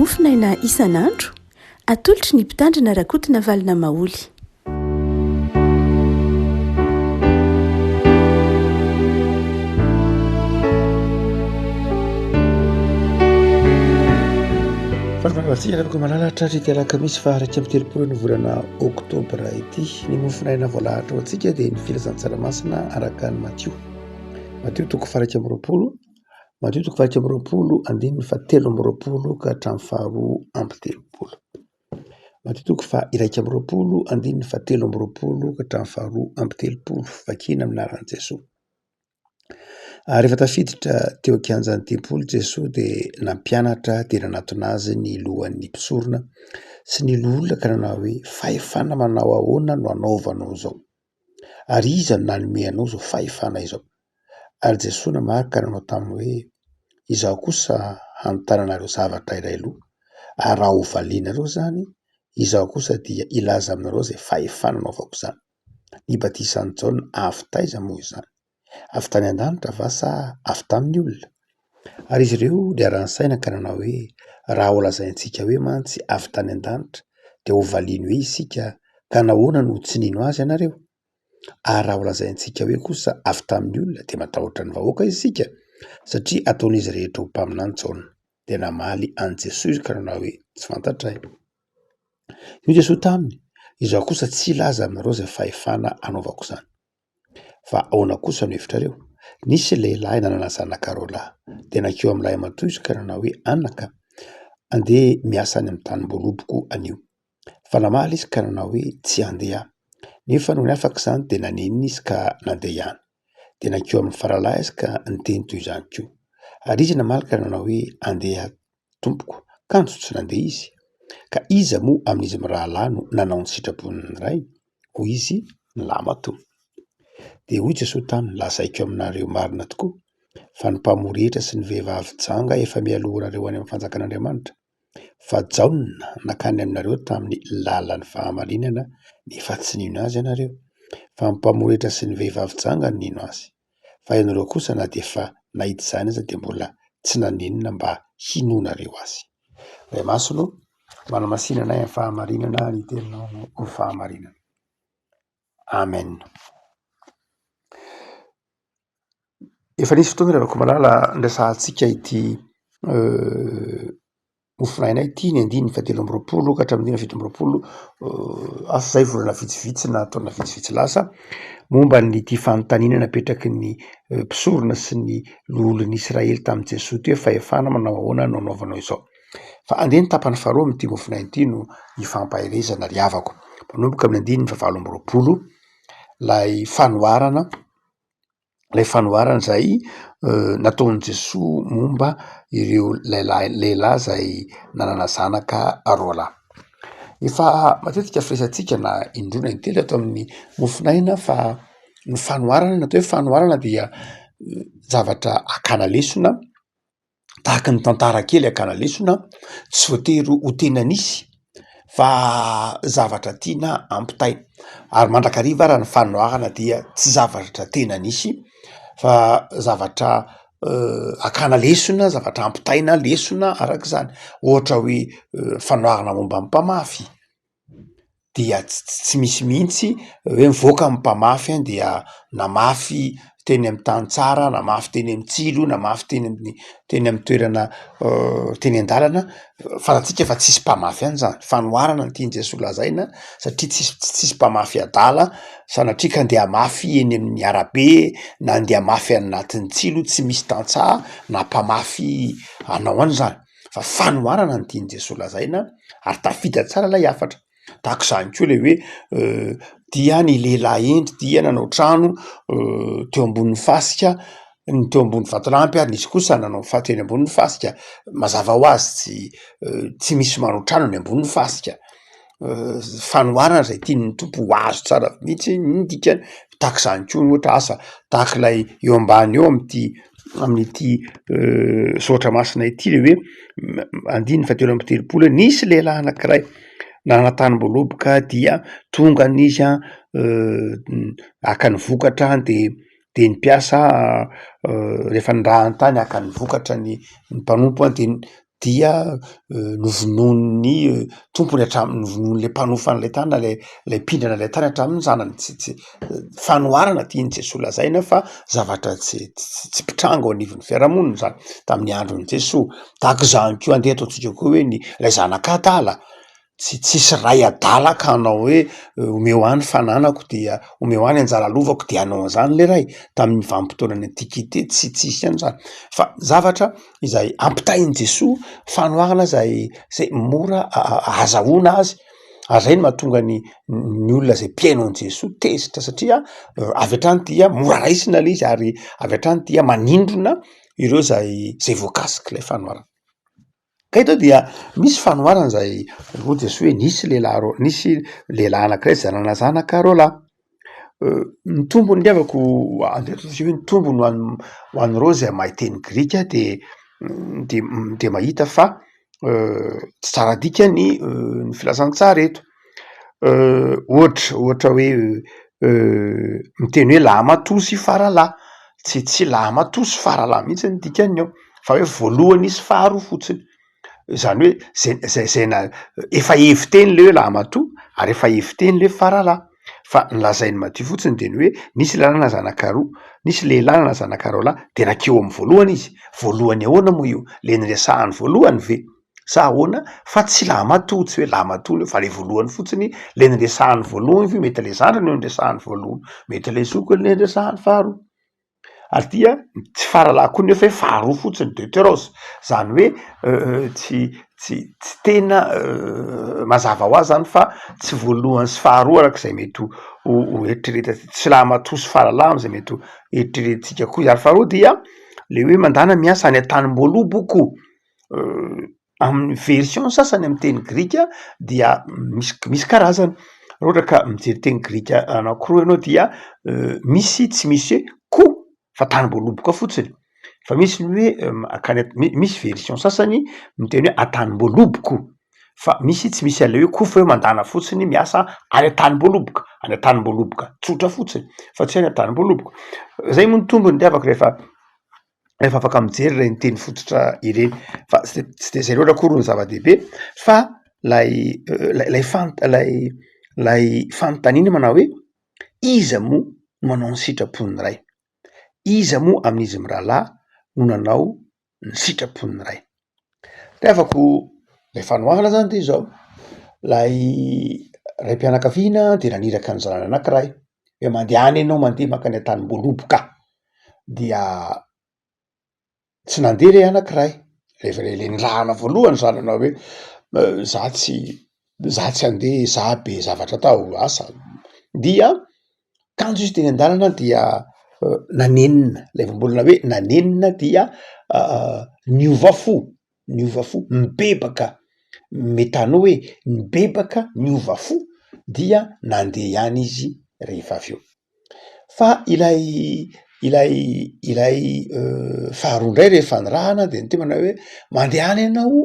Mofonaina isan'andro, atolotry ny Mpitandrina Rakotonavalona Maholy. Fanomezantsika ravaka malala hatratra ity alakamisy faha 31 ny volana oktobra ity. Ny mofonaina voalahatra ho antsika dia ny filazantsara masina araka an'i Matio. Matio toko faha 21, Matio toko faha 21 andininy faha 23 ka hatramin'ny faha 32. Matio toko faha 21 andininy faha 23 ka hatramin'ny faha 32. Vakina amin'ny anaran'i Jesoa. Ary rehefa tafiditra teo an-kianjan'ny tempoly Jesoa dia nampianatra dia nanatona azy ny lohan'ny mpisorona sy ny loholona ka nanao hoe, fahefana manao ahoana no anaovanao izao? Ary iza no nanome anao izao fahefana izao? Ary Jesoa namaly ka nanao taminy hoe, Izaho kosa hanontany anareo zavatra iray loha, ary raha hovalianareo izany, izaho kosa dia hilaza aminareo izay fahefana anaovako izany. Ny batisan'i Jaona avy taiza moa izany? Avy tany an-danitra va sa avy tamin'ny olona? Ary izy ireo niara-nisaina ka nanao hoe, Raha holazaintsika hoe mantsy avy tany an-danitra, dia hovaliany hoe isika, ka nahoana no tsy nino azy ianareo? Ary raha holazaintsika hoe kosa avy tamin'ny olona, dia matahotra ny vahoaka isika, satria ataon'izy rehetra ho mpaminany Jaona. Dia namaly an'i Jesoa izy ka nanao hoe, Tsy fantatray. Hoy Jesoa taminy, Izaho kosa tsy hilaza aminareo izay fahefana anaovako izany. Fa ahoana kosa no hevitrareo? Nisy lehilahy nanana zanaka roa lahy. Dia nankeo amin'ny lahimatoa izy ka nanao hoe, Anaka, andeha miasa any amin'ny tanim-boaloboko anio. Fa namaly izy ka nanao hoe, Tsy handeha aho. Nefa nony afaka izany dia nanenina izy ka nandeha ihany. Dia nankeo amin'ny faralahy izy ka niteny toy izany koa. Ary izy namaly ka nanao hoe, Andeha aho. Tompoko, kanjo tsy nandeha izy. Ka iza moa amin'izy mirahalahy no nanao ny sitrapon'ny Rainy? Hoy izy, Ny lahimatoa. Dia hoy Jesoa taminy, Lazaiko aminareo marina tokoa, fa ny mpamory hetra sy ny vehivavy janga efa mialoha anareo any amin'ny fanjakan'Andriamanitra. Fa Jaona nankany aminareo tamin'ny lalan'ny fahamarinana, nefa tsy nino azy ianareo, fa ny mpamory hetra sy ny vehivavy janga no nino azy. Fa ianareo kosa na dia efa nahita izany aza dia mbola tsy nanenina mba hinoanareo azy. Ray Masina ô, manamasina anay amin'ny fahamarinana ny teninao ho fahamarinana. Amen. Efa nisy fotoana ry havako malala niresahantsika ity Mofonaina ity ny andininy fahatelo amby roapolo ka hatramin'ny andininy faha-27, asa izay volana vitsivitsy na taona vitsivitsy lasa, momba an'ity fanontaniana napetraky ny mpisorona sy ny loholon'i Israely tamin'i Jesoa ity hoe fahefana manao ahoana no anaovanao izao. Fa andeha ny tapany faharoa amin'ity mofonaina ity no ifampaherezana ry havako. Manomboka amin'ny andininy fahavalo amby roapolo, ilay fanoharana. Ilay fanoharana izay nataon'i Jesoa momba ireo lehilahy lehilahy izay nanana zanaka roa lahy. Efa matetika firesatsika na indroa na intelo ato amin'ny mofonaina fa ny fanoharana ny atao hoe fanoharana dia zavatra hakana lesona. Tahaka ny tantara kely hakana lesona, tsy voatery ho tena nisy fa zavatra tiana ampitaina ary mandrakariva ary ny fanoharana dia tsy zavatra tena nisy fa zavatra hakana lesona, zavatra ampitaina lesona arak'izany. Ohatra hoe fanoharana momba ny mpamafy. dia tsy misy mihitsy hoe mivoaka ny mpamafy dia namafy teny amin'ny tany tsara, namafy teny amin'ny tsilo, namafy teny amin'ny teny amin'ny toerana teny an-dalana, fantatsika fa tsisy mpamafy any zany, fanoharana no tian'i Jesoa lazaina satria tsisy tsisy mpamafy adala sanatria ka andeha hamafy eny amin'ny arabe na andeha hamafy any anatin'ny tsilo tsy misy tantsaha na mpamafy hanao an'izany. Fa fanoharana no tian'i Jesoa lazaina ary tafita tsara ilay hafatra. Tahaka izany koa ilay hoe dia ny lehilahy hendry dia nanao trano teo ambonin'ny fasika, ny teo ambony vatolampy ary nisy kosa nanao fa teny ambonin'ny fasika. Mazava ho azy tsy tsy misy manao trano eny ambonin'ny fasika. Fanoharana izay tian'ny Tompo ho azo tsara mihitsy ny dikany. Tahaka izany koa ny ohatra asa tahaka ilay eo ambany eo amin'ity amin'ity soratra masina ity le hoe andininy fahatelo amby telopolo hoe nisy lehilahy anankiray nanana tanim-boaloboka dia tonga izy an haka ny vokatra de de ny mpiasa rehefa nirahany tany haka ny vokatra ny mpanompo an de. dia novonoin'ny tompony hatramin'ny, novonoin'le mpanofa an'ilay tany na lay lay mpindrana ilay tany hatramin'ny zanany, tsy tsy fanoharana tian'i Jesoa lazaina fa zavatra tsy tsy mpitranga ao anivon'ny fiarahamonina zany tamin'ny andron'i Jesoa. Tahaka izany koa andeha ataontsika koa hoe ny lay zanaka adala, tsy tsisy ray adala ka hanao hoe omeo ahy ny fananako dia omeo ahy ny anjara lovako de hanao an'izany le ray, tamin'ny vanim-potoanan'ny antiquité tsy tsisy an'izany fa zavatra izay ampitain'i Jesoa fanoharana zay zay mora ahazahoana azy ary zay no mahatonga ny ny olona zay mpihaino an'i Jesoa tezitra satria avy hatrany dia mora raisina le izy ary avy hatrany dia manindrona ireo zay zay voakasik'ilay fanoharana. Ka eto dia misy fanoharana izay hoy Jesoa hoe nisy lehilahy roa, nisy lehilahy anankiray izay nanana zanaka roa lahy. Ny tombony ny havako andeha ataontsika hoe ny tombony ho an'ny ho an'ireo izay mahay teny grika de de de mahita fa tsy tsara dika ny ny filazantsara eto. Ohatra ohatra hoe miteny hoe lahimatoa sy faralahy, tsy tsy lahimatoa sy faralahy mihitsy ny dikany eo fa hoe voalohany sy faharoa fotsiny, zany hoe zay zay zay na- efa hevi-teny le hoe lahimatoa ary efa hevi-teny le hoe faralahy fa ny lazain'i Matio fotsiny de ny hoe nisy lehilahy nanana zanaka roa, nisy lehilahy nanana zanaka roa lahy de nankeo amin'ny voalohany izy, voalohany ahoana moa io? Le niresahany voalohany ve? sa ahoana fa tsy lahimatoa, tsy hoe lahimatoa aloha fa le voalohany fotsiny le niresahany voalohany ve mety le zandriny no niresahany voalohany, mety le zokiny le niresahany faharoa, ary dia tsy faralahy koa nefa hoe faharoa fotsiny deuteros, zany hoe tsy tsy tsy tena mazava ho azy zany fa tsy voalohany sy faharoa arak'izay mety ho ho eritreretantsika, tsy lahimatoa sy faralahy am'zay mety ho eritreretintsika koa, ary faharoa dia le hoe mandana miasa any an-tanim-boaloboko. Amin'ny version sasany amin'ny teny grika dia misy misy karazany, raha ohatra ka mijery teny grika anankiroa ianao dia misy tsy misy hoe ko fa tanim-boaloboka fotsiny, fa misy ny hoe mankany am- misy version sasany miteny hoe an-tanim-boaloboko fa misy tsy misy an'le hoe ko fa hoe mandana fotsiny miasa any an-tanim-boaloboka, any an-tanim-boaloboka tsotra fotsiny fa tsy hoe any an-tanim-boaloboka, zay moa ny tombony ry havako rehefa rehefa afaka mijery ireny teny fototra ireny fa tsy de tsy de zay loatra akory ny zava-dehibe fa lay lay fan- lay lay fanontaniana manao hoe iza moa no manao ny sitrapon'ny Ray? Iza moa amin'izy mirahalahy no nanao ny sitrapon'ny Ray? Ry havako, lay fanoharana zany de izao, lay raim-pianakaviana de naniraka ny zanany anankiray hoe mandehana ianao mandeha mankany an-tanim-boaloboka. Dia tsy nandeha le anankiray, rehefa le le nirahana voalohany zany nanao hoe za tsy za tsy andeha za be zavatra atao asa, dia kanjo izy teny an-dalana dia nanenina, lay voambolana hoe nanenina dia niova fo, niova fo, mibebaka, metanoa hoe nibebaka niova fo dia nandeha ihany izy rehefa avy eo. Fa ilay ilay ilay faharoa indray rehefa nirahana de niteny manao hoe mandehana ianao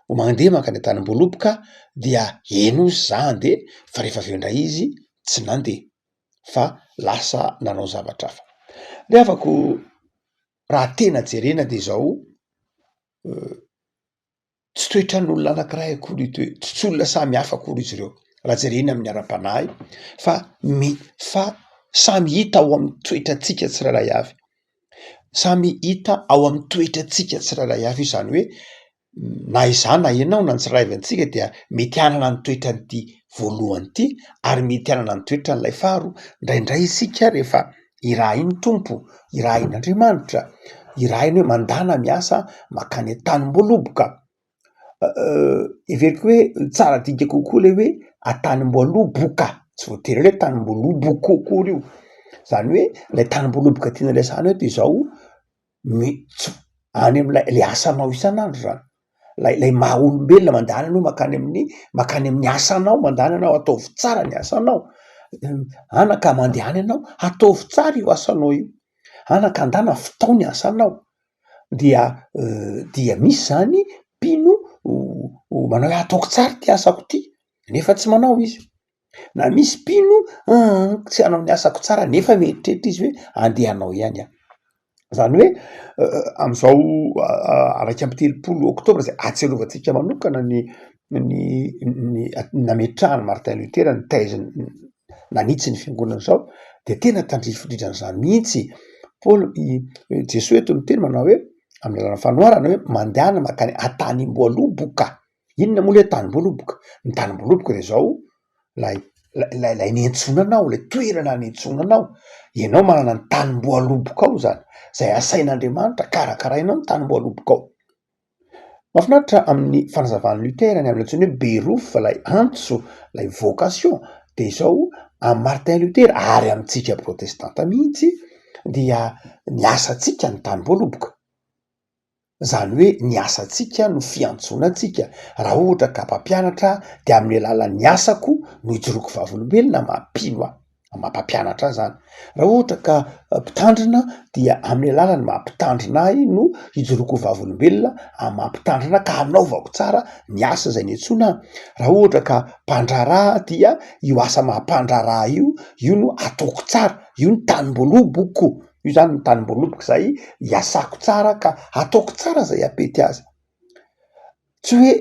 ho mandeha mankany an-tanim-boaloboka dia eny hozy za handeha fa rehefa avy eo indray izy tsy nandeha fa lasa nanao zavatra hafa. Ry havako raha tena jerena de zao Tsy toetran'olona anankiray akory io toe- tsy tsy olona samy hafa akory izy ireo raha jerena amin'ny ara-panahy fa mi- fa samy hita ao amin'ny toetrantsika tsirairay avy, samy hita ao amin'ny toetrantsika tsirairay avy io, zany hoe na izaho na ianao na ny tsirairay avy amintsika dia mety hanana ny toetran'ity voalohany ity ary mety hanana ny toetran'ilay faharoa, indraindray isika rehefa Irahin'ny Tompo, irahin'Andriamanitra, irahiny hoe mandàna miasa mankany an-tanim-boaloboka. Heveriko hoe tsara dika kokoa le hoe an-tanim-boaloboka, tsy voatery hoe tanim-boaloboko akory io, zany hoe lay tanim-boaloboka tiana resahana eo de zao, ny tsy any am'lay le asanao isan'andro zany, lay lay maha olombelona mandehana aloha mankany amin'ny mankany amin'ny asanao, mandehana ianao ataovy tsara ny asanao, anaka mandehana ianao ataovy tsara io asanao io, anaka andana vitao ny asanao, dia dia misy zany mpino manao hoe ataoko tsara ty asako ty nefa tsy manao izy. Na misy mpino tsy hanao ny asako tsara nefa mieritreritra izy hoe andeha hanao ihany aho. Izany hoe amin'izao 31 oktobra izay ahatsiarovantsika manokana ny ny ny nametrahan'i Martin Luther ny thèse nanitsy ny fiangonana izao de tena tandrify indrindra an'izany mihitsy Paoly i Jesoa eto miteny manao hoe amin'ny alalan'ny fanoharana hoe mandehana mankany an-tanim-boaloboka. Inona moa le tanim-boaloboka? Ny tanim-boaloboka de zao, lay lay lay niantsoana anao, lay toerana niantsoana anao, ianao manana ny tanim-boalobokao zany, zay asain'Andriamanitra karakarainao ny tanim-boalobokao. Mahafinaritra amin'ny fanazavan'i Luther ny amin'ny antsoiny hoe Beruf, lay antso, lay vocation, de zao amin'i Martin Luther ary amintsika protestanta mihitsy dia ny asantsika ny tanim-boaloboka. Izany hoe ny asantsika no fiantsoana antsika. Raha ohatra ka mpampianatra aho dia amin'ny alalan'ny asako no ijoroako vavolombelona maha mpino ahy, maha mpampianatra ahy zany. Raha ohatra ka mpitandrina dia amin'ny alalan'ny maha mpitandrina ahy no ijoroako vavolombelona amin'ny maha mpitandrina ahy ka hanaovako tsara ny asa izay niantsoana ahy. Raha ohatra ka mpandraharaha dia io asa maha mpandraharaha io, io no ataoko tsara, io ny tanim-boaloboko. Io zany ny tanim-boaloboka izay iasako tsara ka ataoko tsara izay hampety azy. Tsy hoe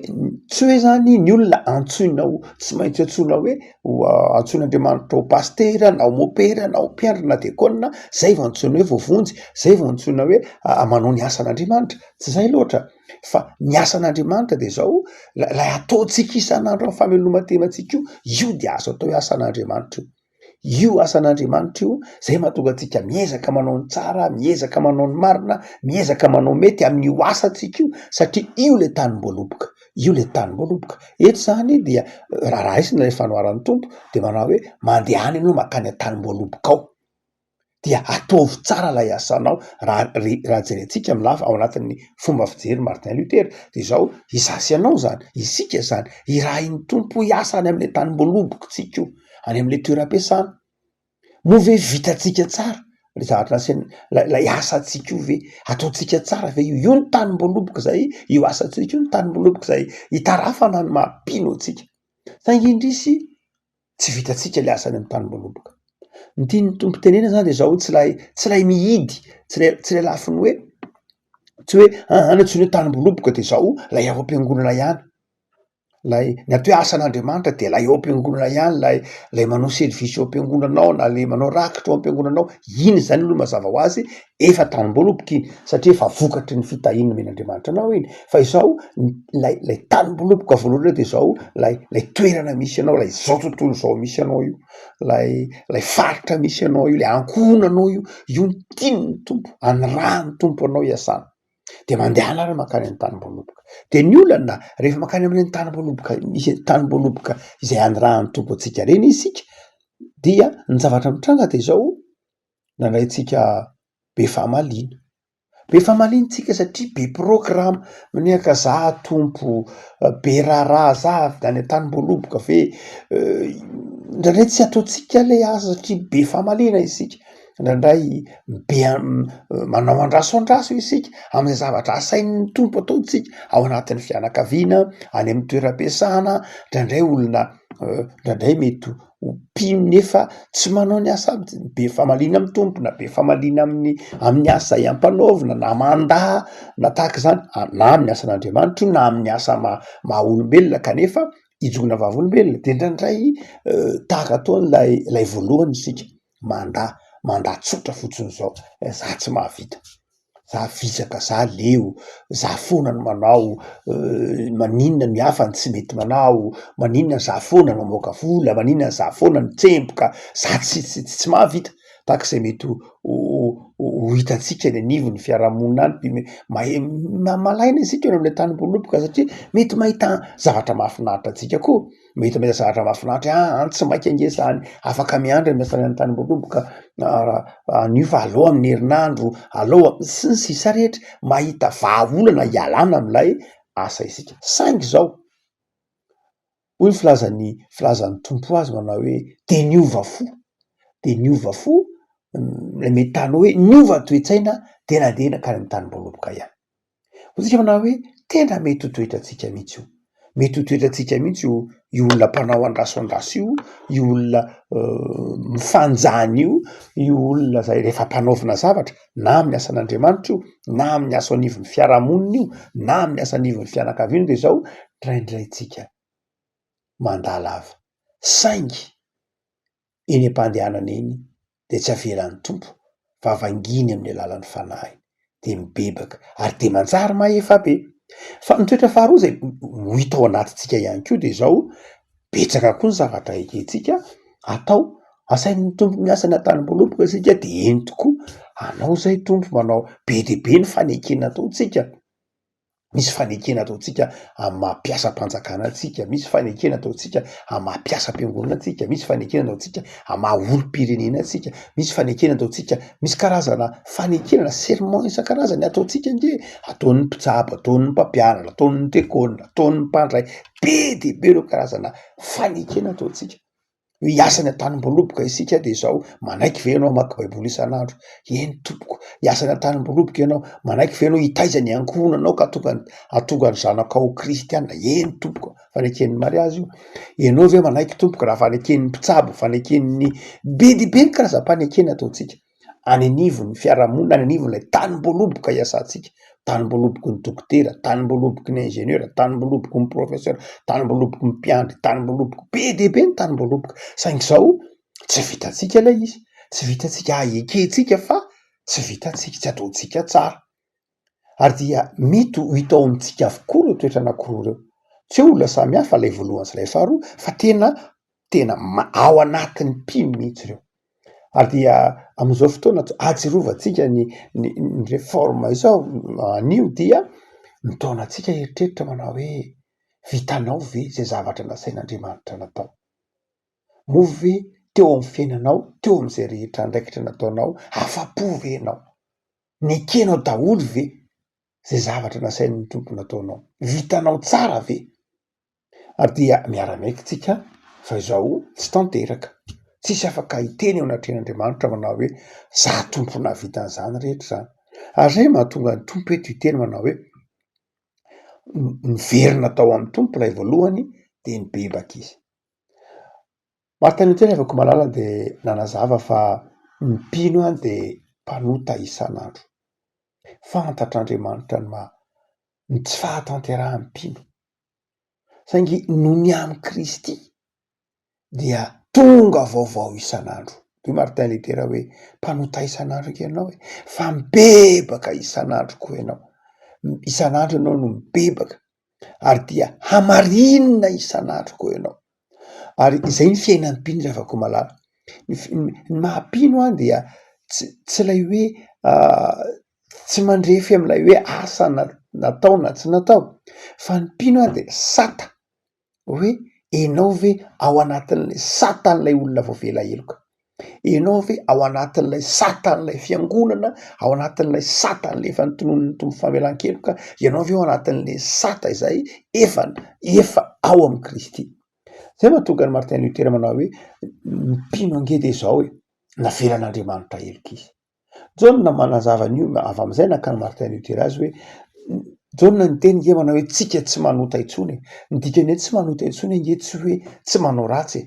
tsy hoe zany ny olona antsoina ho tsy maintsy antsoina hoe ho antsoin'Andriamanitra ho pasitera na ho mopera na ho mpiandry na diakona zay vao antsoina hoe voavonjy, zay vao antsoina hoe manao ny asan'Andriamanitra, tsy zay loatra fa ny asan'Andriamanitra de zao la- lay ataontsika isan'andro am'fameloman-tenantsika io, io de azo atao hoe asan'Andriamanitra io. Io asan'Andriamanitra io, zay mahatonga antsika miezaka manao ny tsara, miezaka manao ny marina, miezaka manao mety amin'io asantsika io satria io le tanim-boaloboka, io le tanim-boaloboka. Eto zany dia raha raisina ilay fanoharan'ny Tompo de manao hoe mandehana ianao mankany an-tanim-boalobokao. dia ataovy tsara ilay asanao raha re- raha jerentsika amin'ny lafy ao anatin'ny fomba fijery Martin Luther de izao izaho sy ianao zany, isika zany, irahin'ny Tompo hiasa any amin'ilay tanim-boaloboka tsika io, any amin'ilay toeram-piasana, moa ve vitantsika tsara le zavatra nasaina lay lay asantsika io ve, ataontsika tsara ve io, io ny tanim-boaloboka zay, io asantsika io ny tanim-boaloboka zay itarafana ny maha mpino antsika, saingy indrisy tsy vitantsika ilay asa any amin'ny tanim-boaloboka. Ny tian'ny Tompo tenenina zany de zao, tsy ilay tsy ilay mihidy, tsy ilay tsy ilay lafiny hoe tsy hoe aa any antsoina hoe tanim-boaloboka de zao lay ao am-piangonana ihany, lay ny atao hoe asan'Andriamanitra de lay ao am-piangonana ihany, lay lay manao service ao am-piangonana ao na le manao rakitra ao am-piangonana ao, iny zany aloha mazava ho azy efa tanim-boaloboka iny satria efa vokatry ny fitahiana nomen'Andriamanitra anao iny, fa izao lay lay tanim-boaloboka voalohany indrindra de zao lay lay toerana misy anao, lay zao tontolo zao misy anao io, lay lay faritra misy anao io, lay ankohonanao io, io no tian'ny Tompo, anirahan'ny Tompo anao hiasana, de mandehana ary mankany amin'ny tanim-boaloboka, de ny olana rehefa mankany amin'ireny tanim-boaloboka misy tanim-boaloboka izay anirahan'ny Tompo antsika ireny isika dia ny zavatra mitranga de zao, nandray antsika be famaliana, be famaliana tsika satria be programa, manehaka za Tompo, be raharaha za avy any an-tanim-boaloboka ve, indraindray tsy ataontsika le asa satria be famaliana isika, indraindray be manao andraso andraso isika am'zay zavatra asain'ny Tompo ataontsika ao anatin'ny fianakaviana, any amin'ny toeram-piasana, indraindray olona indraindray mety ho mpino nefa tsy manao ny asa be famaliana amin'ny Tompo na be famaliana amin'ny amin'ny asa izay ampanaovina na mandà na tahaka izany, na amin'ny asan'Andriamanitra io na amin'ny asa maha maha olombelona kanefa ijoroana vavolombelona de indraindray tahaka ataon'ilay ilay voalohany isika mandà mandà tsotra fotsiny zao, za tsy mahavita. Za vizaka, za leo, za foana no manao, maninona ny hafa no tsy mety manao, maninona za foana no mamoaka vola, maninona za foana no tsemboka, za tsy tsy tsy mahavita, tahaka izay mety ho ho hitantsika eny anivon'ny fiarahamonina any de mahe- malaina isika eo amin'ilay tanim-boaloboka satria mety mahita zavatra mahafinaritra antsika koa. Mety mahita zavatra mahafinaritra hoe ah any tsy maika ange zany, afaka miandry ny miasa any an-tanim-boaloboka anio fa aleo amin'ny herinandro, aleo sy ny sisa rehetra, mahita vahaolana hialana amin'ilay asa isika, saingy izao, hoy ny filazan'ny filazan'ny Tompo azy manao hoe de niova fo, de niova fo, ilay mety tany hoe niova toe-tsaina de nandeha nankany amin'ny tanim-boaloboka ihany. Hoy tsika manao hoe tena mety ho toetrantsika mihitsy io. Mety ho toetrantsika mihitsy io io olona mpanao andraso andraso io, io olona mifanjana io, io olona zay rehefa ampanaovina zavatra na amin'ny asan'Andriamanitra io na amin'ny asa anivon'ny fiarahamonina io na amin'ny asa anivon'ny fianakaviana de zao indraindray tsika mandà lava saingy eny am-pandehanana eny dia tsy avelan'ny Tompo fa vangiany amin'ny alalan'ny Fanahiny, dia mibebaka ary dia manjary mahefa be. Fa ny toetra faharoa izay ho hita ao anatintsika ihany koa dia izao, betsaka koa ny zavatra ekentsika atao, asain'ny Tompo miasa any an-tanim-boaloboka isika dia eny tokoa, anao izay Tompo manao be dia be ny fanekena ataontsika. Misy fanekena ataontsika amin'ny maha mpiasam-panjakana antsika, misy fanekena ataontsika amin'ny maha mpiasam-piangonana antsika, misy fanekena ataontsika amin'ny maha olom-pirenena antsika, misy fanekena ataontsika, misy karazana fanekena na serment isan-karazany ataontsika ange, ataon'ny mpitsabo, ataon'ny mpampianatra, ataon'ny diakona, ataon'ny mpandray, be dia be ireo karazana fanekena ataontsika. Hoe hiasa any an-tanim-boaloboka isika de izao, manaiky ve ianao hamaky baiboly isan'andro? Eny tompoko. Hiasa any an-tanim-boaloboka ianao, manaiky ve ianao hitaiza ny ankohonanao ka hahatonga ny hahatonga ny zanakao ho kristiana? Eny tompoko. Faneken'ny mariazy io. Ianao ve manaiky tompoko raha faneken'ny mpitsabo, faneken'ny, be dia be ny karazam-panekena ataontsika. any anivon'ny fiarahamonina, any anivon'ilay tanim-boaloboka iasantsika, tanim-boaloboky ny dokotera, tanim-boaloboky ny ingénieur, tanim-boaloboky ny professeur, tanim-boaloboky ny mpiandry, tanim-boaloboky, be dia be ny tanim-boaloboka, saingy izao tsy vitantsika ilay izy, tsy vitantsika, ah ekentsika fa tsy vitantsika, tsy ataontsika tsara, ary dia mety ho hita ao amintsika avokoa ireo toetra anankiroa ireo, tsy hoe olona samy hafa ilay voalohany sy ilay faharoa fa tena tena ao anatin'ny mpino mihitsy ireo. Ary dia amin'izao fotoana ahatsiarovantsika ny ny ny réforme izao anio dia mitaona antsika hieritreritra manao hoe vitanao ve izay zavatra nasain'Andriamanitra natao? Moa ve teo amin'ny fiainanao, teo amin'izay rehetra andraikitra nataonao, afa-po ve ianao? Nekenao daholo ve izay zavatra nasain'ny Tompo nataonao? Vitanao tsara ve? Ary dia miara-miaiky tsika fa izao tsy tanteraka. Tsisy afaka hiteny eo anatrehan'Andriamanitra manao hoe za Tompo nahavita an'izany rehetra izany. Ary izay no mahatonga ny Tompo eto hiteny manao hoe niverina tao amin'ny Tompo ilay voalohany dia nibebaka izy. Martin Luther havako malala dia nanazava fa ny mpino dia mpanota isan'andro. Fantatr'Andriamanitra ny maha ny tsy fahatanterahan'ny mpino. Saingy noho ny amin'i Kristy dia tonga vaovao isan'andro. Hoy Martin Luther hoe, mpanota isan'andro ange ianao e, fa mibebaka isan'andro koa ianao. Isan'andro ianao no mibebaka ary dia hamarinina isan'andro koa ianao. Ary izay ny fiainan'ny mpino ry havako malala. Ny ny maha mpino an dia tsy tsy ilay hoe tsy mandrefy amin'ilay hoe asa natao na tsy natao fa ny mpino an dia sata hoe enao ve ao anatin'ilay satan'ilay olona voavela heloka, enao ve ao anatin'ilay satan'ilay fiangonana, ao anatin'ilay satan'ilay efa notononin'ny Tompo famelan-keloka, ianao ve ao anatin'ilay sata izay efa efa ao amin'i Kristy. Zay mahatonga an'i Martin Luther manao hoe ny mpino ange dia izao e, navelan'Andriamanitra heloka izy. Jaona manazava an'io avy amin'izay nakan'i Martin Luther azy hoe Jaona niteny nge manao hoe tsika tsy manota intsony e, ny dikan'ny hoe tsy manota intsony ange tsy hoe tsy manao ratsy e,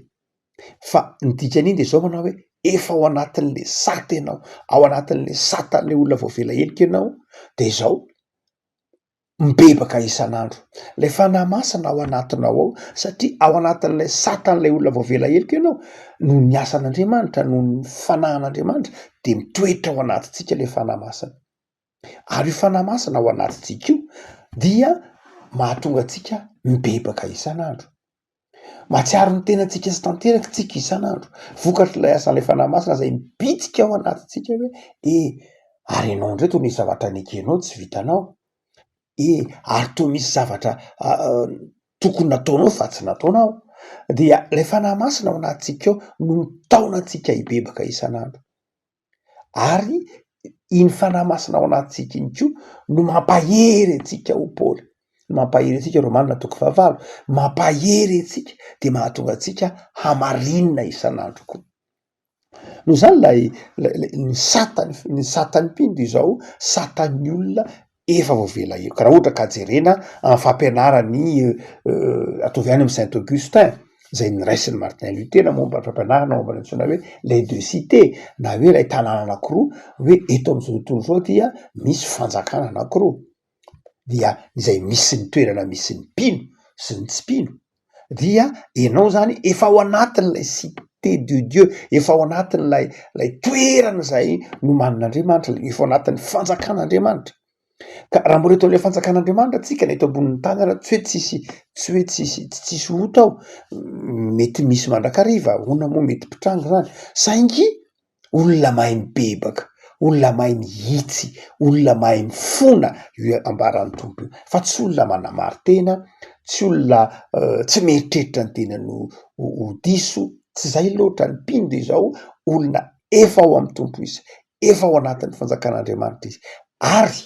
fa ny dikan'iny dia izao manao hoe efa ao anatin'le sata ianao, ao anatin'le satan'le olona voavela heloka ianao dia izao mibebaka isan'andro. Ilay Fanahy Masina ao anatinao ao, satria ao anatin'ilay satan'ilay olona voavela heloka ianao, noho ny asan'Andriamanitra, noho ny fanahin'Andriamanitra, dia mitoetra ao anatintsika ilay Fanahy Masina. Ary io Fanahy Masina ao anatintsika io dia mahatonga antsika mibebaka isan'andro. Mahatsiaro ny tenantsika sy tanteraka tsika isan'andro, vokatr'ilay asan'ilay Fanahy Masina izay mibitsika ao anatintsika hoe e, ary ianao indray toa misy zavatra nekenao tsy vitanao, e, ary toa misy zavatra tokony nataonao fa tsy nataonao, dia ilay Fanahy Masina ao anatintsika ao no mitaona antsika hibebaka isan'andro. Ary iny Fanahy Masina ao anatintsika iny koa no mampahery antsika ho Paoly, mampahery antsika Romana toko fahavalo, mampahery antsika de mahatonga antsika hamarinina isan'andro koa. Noho izany ilay ilay ny satan'ny ny satan'ny mpino de izao, satan'ny olona. Efa voavela heloka. Raha ohatra ka jerena amin'ny fampianaran'i ataovy any amin'i Saint Augustin, izay noraisin'i Martin Luther momba ny fampianarana momba ny antsoina hoe les deux cités na hoe ilay tanàna anankiroa, hoe eto amin'izao tontolo izao dia misy fanjakana anankiroa, dia izay misy ny toerana misy ny mpino sy ny tsy mpino, dia ianao zany efa ao anatin'ilay cité de Dieu, efa ao anatin'ilay lay toerana izay nomanin'Andriamanitra, efa ao anatin'ny fanjakan'Andriamanitra. Ka raha mbola eto amin'ilay fanjakan'Andriamanitra tsika na eto ambonin'ny tany ary tsy hoe tsisy tsy hoe tsisy tsy tsisy ota ao, mety misy mandrakariva, ahoana moa mety mpitranga zany, saingy olona mahay mibebaka, olona mahay mihitsy, olona mahay mifona io ambaran'ny Tompo io fa tsy olona manamari-tena, tsy olona tsy mieritreritra ny tenany ho ho diso, tsy zay loatra ny mpino de izao olona efa ao amin'ny Tompo izy, efa ao anatin'ny fanjakan'Andriamanitra izy ary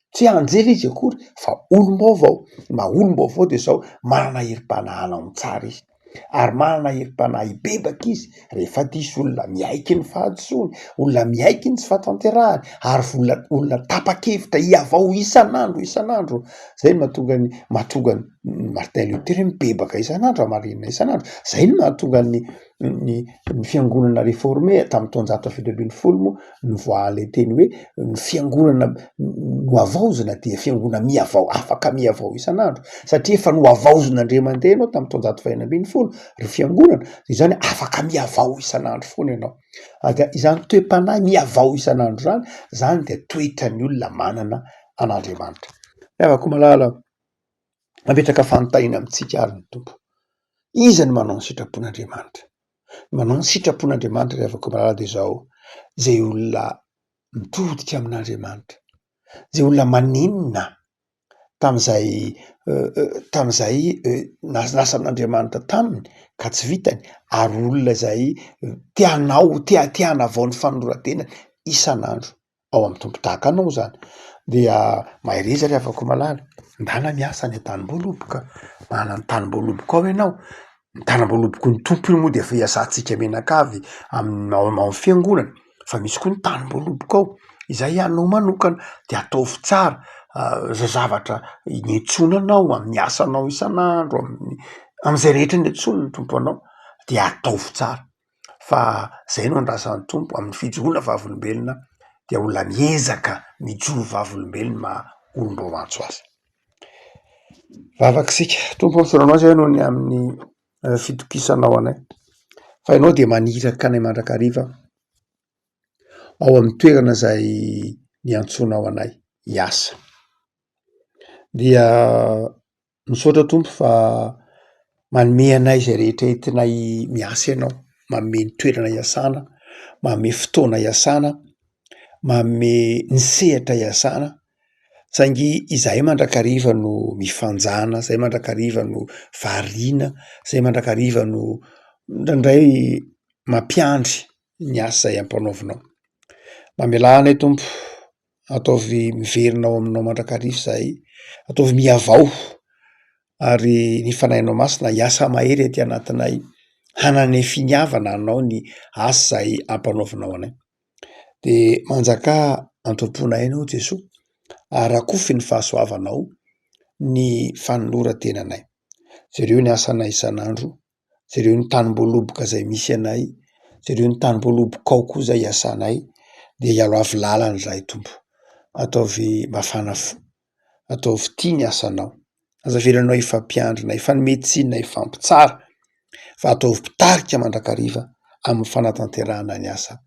tsy anjely izy akory fa olom-baovao, ny maha olom-baovao dia izao manana herim-panahy hanao ny tsara izy ary manana herim-panahy hibebaka izy rehefa diso, olona miaiky ny fahadisoany, olona miaiky ny tsy fahatanterahany ary vola olona tapa-kevitra hihavao isan'andro isan'andro, zay no mahatonga ny mahatonga an'i Martin Luther mibebaka isan'andro, hamarinina isan'andro, zay no mahatonga ny ny ny fiangonana reforme tamin'ny taonjato faha-17 moa nivoahan'ilay teny hoe ny fiangonana nohavaozina dia fiangonana mihavao, afaka mihavao isan'andro satria efa nohavaozina indray mandeha ianao tamin'ny taonjato faha-16 ry fiangonana de izany afaka mihavao isan'andro foana ianao, ary dia izany toe-panahy mihavao isan'andro izany, zany dia toetran'ny olona manana an'Andriamanitra. Ry havako malala. Mametraka fanontaniana amintsika ary ny Tompo. Iza no manao ny sitrapon'Andriamanitra? Ny manao ny sitrapon'Andriamanitra ry havako malala dia izao, izay olona mitodika amin'Andriamanitra, izay olona manenina tamin'izay tamin'izay nasan'Andriamanitra taminy ka tsy vitany, ary olona izay te hanao, te te hanavao ny fanoloran-tenany isan'andro. ao amin'ny Tompo tahaka anao zany dia mahereza ry havako malala, ndana miasa any an-tanim-boaloboka, manana ny tanim-boaloboka ao ianao, ny tanim-boaloboky ny Tompo io moa de efa iasantsika mianakavy amin'ny ao amin'ny fiangonana fa misy koa ny tanim-boaloboka ao izay anao manokana de ataovy tsara zay zavatra niantsoana anao amin'ny asanao isan'andro, amin'ny am'zay rehetra niantsoan'ny Tompo anao de ataovy tsara. fa zay no andrasan'ny Tompo amin'ny fijoroana vavolombelona dia olona miezaka mijoro vavolombelona maha olom-boantso azy. Vavaka isika, Tompo ô misaotra anao izahay noho ny amin'ny fitokisanao anay fa ianao dia maniraka anay mandrakariva ao amin'ny toerana izay niantsoanao anay hiasa, dia Misaotra Tompo fa manome anay izay rehetra entinay miasa ianao, manome ny toerana iasana, manome fotoana iasana, manome ny sehatra iasana saingy izahay mandrakariva no mifanjana, zahay mandrakariva no variana, zahay mandrakariva no indraindray mampiandry ny asa izay ampanaovinao. Mamelà anay Tompo. Ataovy miverina ao aminao mandrakariva izahay, ataovy mihavao ary ny Fanahinao Masina hiasa mahery aty anatinay, hanana finiavana hanao ny asa izay ampanaovinao anay. De manjakà antomponay ianao Jesoa ary rakofy ny fahasoavanao ny fanoloran-tenanay. Jereo ny asanay isan'andro. Jereo ny tanim-boaloboka izay misy anay, jereo ny tanim-boalobokao koa izay iasanay, dia ialoavy lalana izahay Tompo. Ataovy mafana fo, ataovy tia ny asanao, aza avelanao hifampiandry na hifanome tsiny na hifampitsara fa ataovy mpitarika mandrakariva amin'ny fanatanterahana ny asa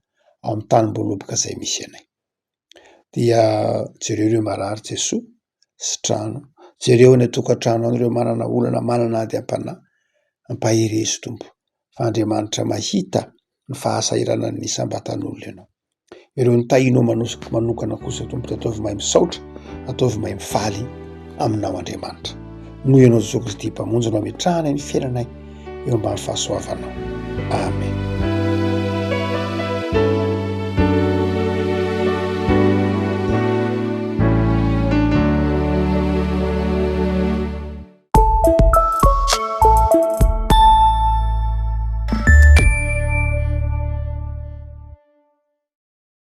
ao amin'ny tanim-boaloboka izay misy anay. Dia jereo ireo marary Jesoa sitrano, jereo any an-tokantrano any ireo manana olana, manana ady am-panahy, ampaherezo Tompo fa Andriamanitra mahita ny fahasahiranan'ny isam-batan'olona Ianao. Ireo nitahianao manosika manokana kosa Tompo dia ataovy mahay misaotra, ataovy mahay mifaly aminao Andriamanitra. Noho Ianao Jesoa Kristy Mpamonjy no ametrahana ny fiainanay eo ambany fahasoavanao. Amen.